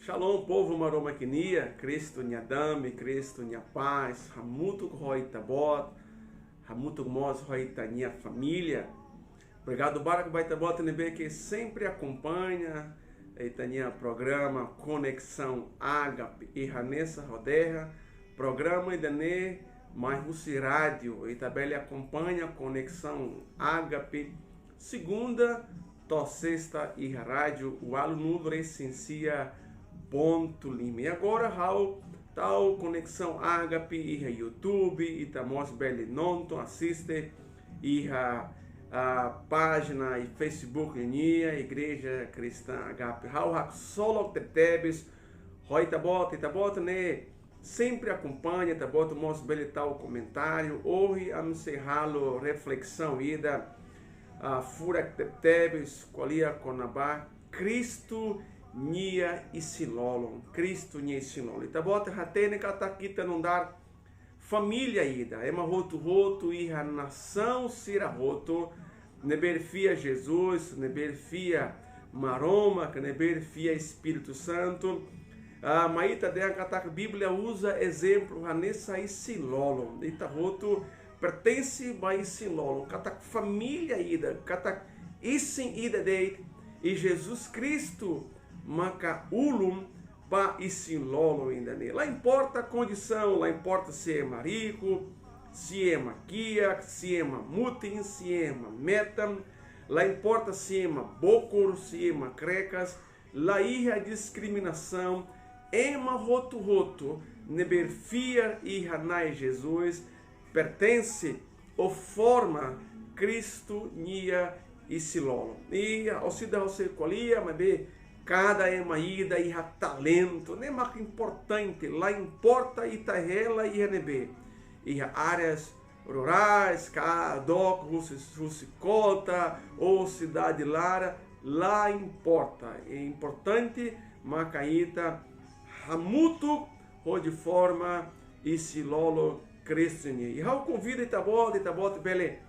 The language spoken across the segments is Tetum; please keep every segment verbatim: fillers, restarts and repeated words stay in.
Shalom, povu Maromak nian, Kristu nia dame, Kristu nia pás, hamutuk ho ita-boot, hamutuk mós ho ita-nia família. Obrigadu barak ba ita-boot ne'ebé ke sempre akompaña ita-nia programa Koneksaun Agape. I hanesan ha'u dehan, programa ida-ne'e mai husi rádiu, ita bele akompaña Koneksaun Agape segunda to'o sesta iha rádiu ualunulu resin sia pontu lima. I agora ha'u tau Koneksaun Agape iha YouTube, ita mós bele nonton, asiste iha, ah, pájina iha Facebook nian, Igreja Cristã Agape. Ha'u haksolok tebetebes ho ita-boot, ita-boot ne'e sempre akompaña, ita-boot mós bele tau komentáriu. Ohin ami sei halo reflesaun ida, ah, furak tebetebes, ko'alia kona-ba Kristu nia isin-lolon, Kristu nia isin-lolon. Ita-boot hatene katak ita nu'udar família ida, ema hotu-hotu iha nasaun sira hotu, ne'ebé fiar Jesus, ne'ebé fiar Maromak, ne'ebé fiar Espíritu Santu. Ah, mai ita dehan katak Bíblia uza ezemplu hanesan isin-lolon. Ita hotu pertense ba isin-lolon, katak família ida, katak isin ida de'it, i Jesus Kristu maka ulun ba isin-lolon ida-ne'e. La importa kondisaun, la importa se ema riku, se ema kiak, se ema mutin, se ema metan, la importa se ema bokur, se ema krekas, la iha diskriminasaun, ema hotu-hotu ne'ebé fiar iha Na'i Jesus pertense ou forma Kristu nia isin-lolon. I ha'u seidauk sei ko'alia, maibé kada ema ida iha talentu, ne'e mak importante, la importa ita hela iha ne'ebé, iha áreas rurais, ka dook husi, husi kota ou sidade laran, la importa. I importante maka ita hamutuk hodi forma isin-lolon Kristu nian. I ha'u konvida ita-boot, ita-boot bele,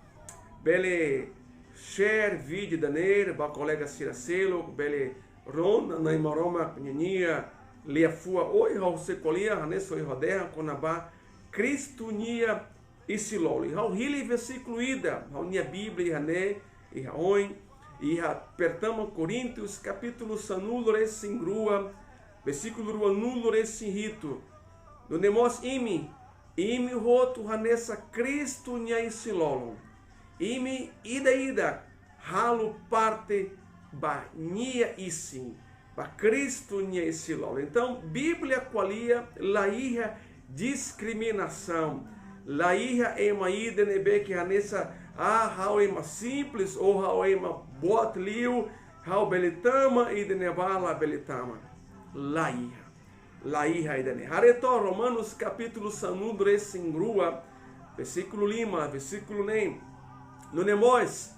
bele share vídeo ida-ne'e ba kolega sira seluk, bele rona Na'i Maromak ninia liafuan. Ohin ha'u sei ko'alia hanesan ohin ha'u dehan kona-ba Kristu nia isin-lolon. Ha'u hili versíkulu ida, ha'u-nia Bíblia iha ne'e, iha oin, iha Pertama Koríntius kapítulu sanulu resin rua, versíkulu ruanulu resin hitu. Nune'e mós imi, imi hotu hanesan Kristu nia isin-lolon. Imi ida-idak halo parte ba nia isin, ba Kristu nia isin-lolon. Entaun, Bíblia ko'alia la iha diskriminasaun, la iha ema ida ne'ebé ke hanesan, ah, ha'u ema simples, ou ha'u ema boot liu, ha'u bele tama, ida-ne'ebá la bele tama. La iha. La iha ida-ne'e. Haree took Romanus kapítulu sanulu resin rua, versíkulu lima, versíkulu neen. Nune'e mós,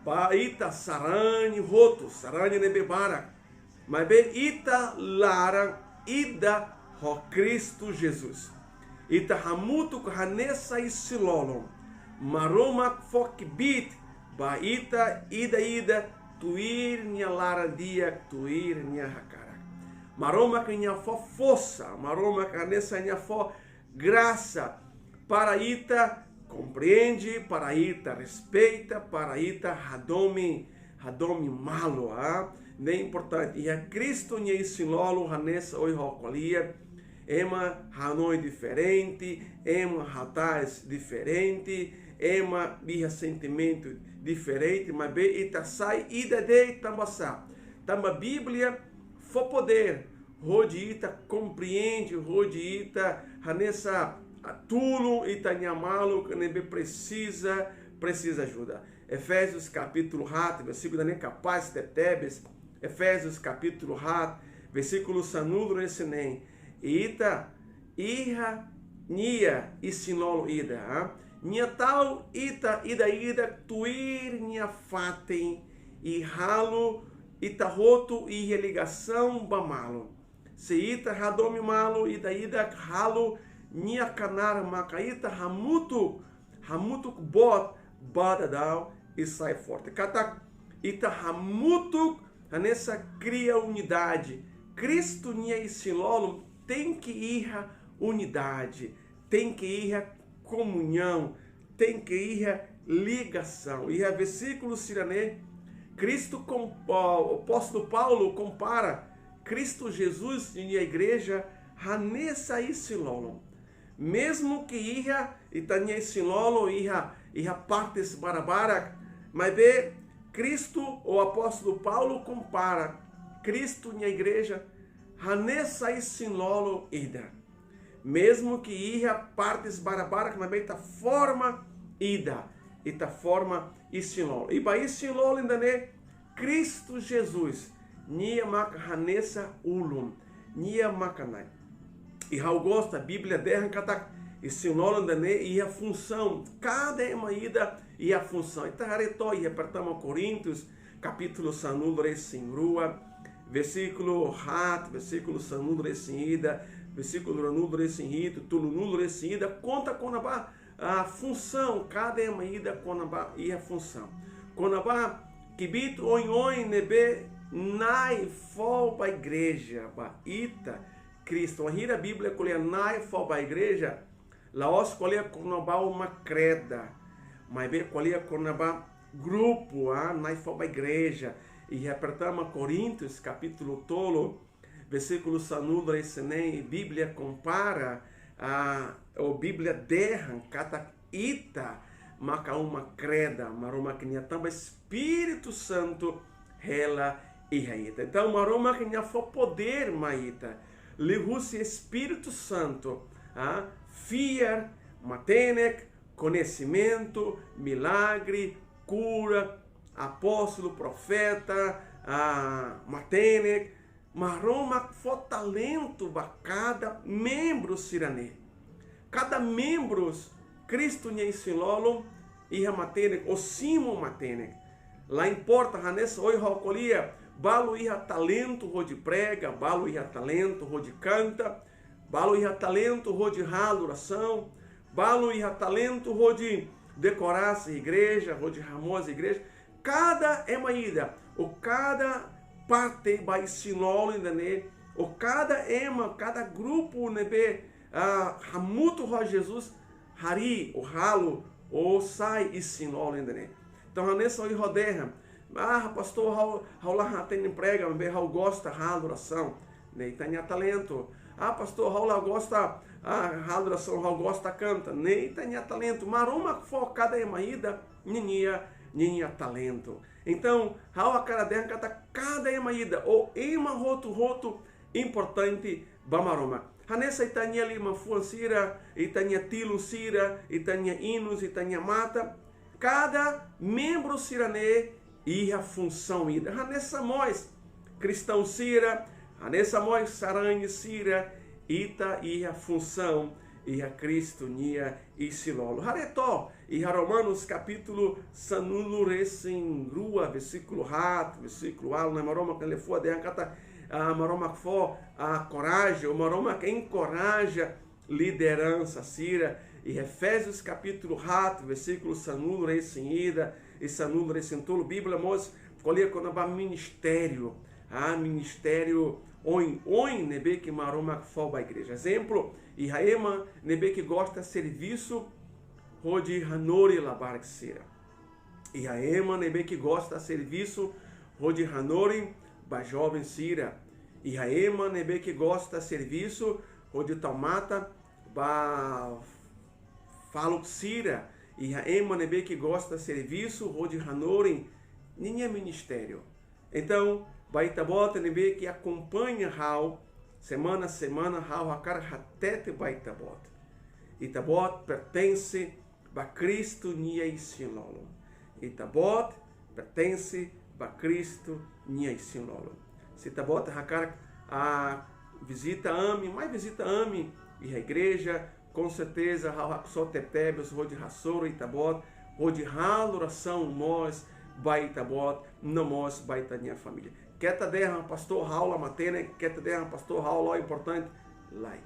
ba ita sarani hotu, sarani ne'ebé barak, maibé ita laran ida ho Kristu Jesus. Ita hamutuk hanesan isin-lolon. Maromak fó kbiit ba ita ida-idak tuir nia laran di'ak, tuir nia hakarak. Maromak nia fó forsa, Maromak hanesan nia fó grasa para ita komprende, para ita respeita, para ita hadomi, hadomi malu, ah. Ne'e importante. Iha Kristu nia isin-lolon hanesan ohin ha'u ko'alia, ema hanoin diferente, ema hatais diferente, ema iha sentimentu diferente, maibé ita sai ida de'it tanbasá? Tanba Bíblia fó podér hodi ita komprende, hodi ita hanesan tulun ita-nia maluk ne'ebé presiza, presiza ajuda. Efésius kapítulu haat, versíkulu ida-ne'e kapás tebetebes. Efésius kapítulu haat, versíkulu sanulu resin neen. Ita iha nia isin-lolon ida, ha? Nia tau ita ida-idak tuir nia fatin i halo ita hotu iha ligasaun ba malu. Se ita hadomi malu, ita ida halo nia knaar, maka ita hamutuk, hamutuk boot ba daudaun i sai forte. Katak ita hamutuk hanesan kria unidade, Kristu nia isin-lolon tenke iha unidade, tenke iha komuñaun, tenke iha ligasaun. Iha versíkulu sira-ne'e, Kristu kom-, ah, apóstolu Paulo kompara Kristu Jesus nia igreja hanesan isin-lolon. Mezmu ke iha, ita-nia isin-lolon iha, iha partes barabarak, maibé Kristu, ou apóstolu Paulo kompara Kristu nia igreja hanesan isin-lolon ida. Mezmu ke iha partes barabarak, maibé ita forma ida, ita forma isin-lolon. I ba isin-lolon ida-ne'e, Kristu Jesus, nia maka hanesan ulun, nia maka Na'i. I ha'u gosta, Bíblia dehan katak isin-lolon ida-ne'e iha funsaun, kada ema ida iha funsaun. Ita haree to'ok iha pertama Korintus, kapítulu sanulu-resin-rua, versíkulu haat, versíkulu sanulu-resin-ida, versíkulu ruanulu-resin-hitu, tolunulu-resin-ida, konta kona-ba ah, funsaun, kada ema ida kona-ba iha funsaun. Kona-ba kbiit oin-oin ne'ebé Na'i fó ba igreja, ba ita, Kristu. Wainhira Bíblia ko'alia Na'i fó ba igreja, la'ós ko'alia kona-ba uma kreda, maibé ko'alia kona-ba grupu, ah, Na'i fó ba igreja. Iha pertama Korintus, kapítulu tolu, versíkulu sanulu-resin-neen, Bíblia kompara, ah, ou Bíblia dehan katak ita maka uma kreda Maromak nian tanba Espíritu Santu hela iha ita. Entaun, Maromak nian fó podér mai ita liuhusi Espíritu Santu, ah, fiar, matenek, koñesimentu, milagre, kura, apóstolu, profeta, ah, matenek, Maromak fó talentu ba kada membru sira-ne'e. Kada membrus Kristu nia isin-lolon iha matenek, ou simu matenek. La importa, hanesan ohin ha'u ko'alia, balu iha talentu hodi prega, balu iha talentu hodi kanta, balu iha talentu hodi halo orasaun, balu iha talentu hodi dekorasi igreja, hodi hamoos igreja. Kada ema ida, ou kada parte ba isin-lolon ida-ne'e, ou kada ema, kada grupu ne'ebé, ah, hamutuk ho Jesus, harii, ou halo, ou sai isin-lolon ida-ne'e. Entaun, hanesan ohin ha'u dehan, ah, pastór, ha'u, ha'u la hatene prega, maibé ha'u gosta halo orasaun. Ne'e ita-nia talentu. Ah, pastór, ha'u la gosta, ah, halo orasaun, ha'u gosta kanta. Ne'e ita-nia talentu. Maromak fó kada ema ida ninia, ninia talentu. Entaun, ha'u hakarak dehan katak kada ema ida, ou ema hotu-hotu importante ba Maromak. Hanesan ita-nia liman-fuan sira, ita-nia tilun sira, ita-nia inus, ita-nia matan. Kada membru sira-ne'e iha funsaun ida. Hanesan mós kristaun sira, hanesan mós sarani sira, ita iha funsaun iha Kristu nia isin-lolon. Haree to'ok iha Romanus kapítulu sanulu-resin-rua, versíkulu haat, versíkulu ualu, ne'e Maromak nia liafuan dehan katak, ah, Maromak fó, ah, korajen, ou Maromak enkoraja lideransa sira. Iha Efésius kapítulu haat, versíkulu sanulu-resin-ida i sanulu-resin-tolu, Bíblia mós ko'alia kona-ba ministériu. Ah, ministériu oin-oin ne'ebé ke Maromak fó ba igreja. Ezemplu, iha ema ne'ebé ke gosta servisu hodi hanorin labarik sira. Iha ema ne'ebé ke gosta servisu hodi hanorin ba joven sira. Iha ema ne'ebé ke gosta servisu hodi tau matan ba faluk sira. Iha ema ne'ebé ke gosta servisu hodi hanorin ninia ministériu. Entaun, ba ita-boot ne'ebé ke akompaña ha'u semana-semana, ha'u hakarak hatete ba ita-boot. Ita-boot pertense ba Kristu nia isin-lolon. Ita-boot pertense ba Kristu nia isin-lolon. Se ita-boot hakarak, ah, vizita ami, mai vizita ami iha igreja, com certeza ha'u haksoit tebetebes hodi hasoru ita-boot, hodi halo orasaun mós ba ita-boot, no mós ba ita-nia família. Keta dehan pastór ha'u la matenek, keta dehan pastór ha'u la importante. Lae.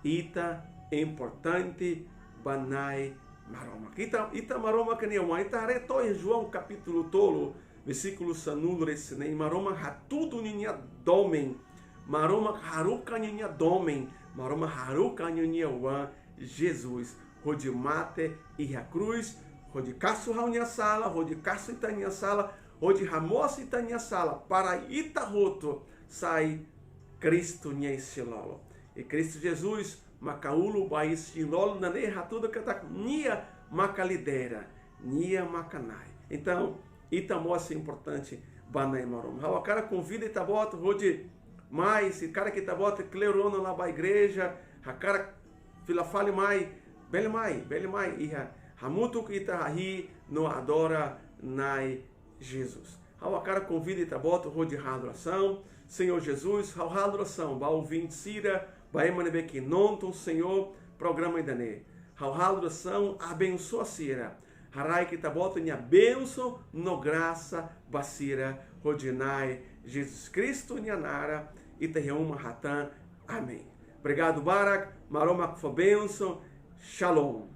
Ita importante ba Na'i Maromak. Ita, ita Maromak nia oan. Ita haree to'ok iha João kapítulu tolu, versíkulu sanulu-resin-neen, Maromak hatudu ninia domin Maromak haruka ninia domin, Maromak haruka ninia oan Jesus hodi mate iha krús, hodi kasu ha'u-nia sala, hodi kasu ita-nia sala, hodi hamoos ita-nia sala, para ita hotu sai Kristu nia isin-lolon. I Kristu Jesus maka ulun ba isin-lolon ida-ne'e, hatudu katak nia maka lidera, nia maka Na'i. Entaun, ita mós importante ba Na'i Maromak. Ha'u hakarak konvida ita-boot hodi mai, se karik ita-boot kleur ona la bá igreja, hakarak fila fali mai, bele mai, bele mai iha, hamutuk ita hahi'i no adora Na'i Jesus. Ha'u hakarak konvida ita-boot hodi halo orasaun. Señór Jesus, ha'u halo orasaun ba ouvinte sira, ba ema ne'ebé ke nonton, Señór, programa ida-ne'e. Ha'u halo orasaun, abensoa sira. Haraik ita-boot nia bensaun no grasa ba sira, hodi Na'i Jesus Kristu nia naran ita hamutuk hatán. Amen. Obrigadu barak, Maromak fó bensaun. Shalom.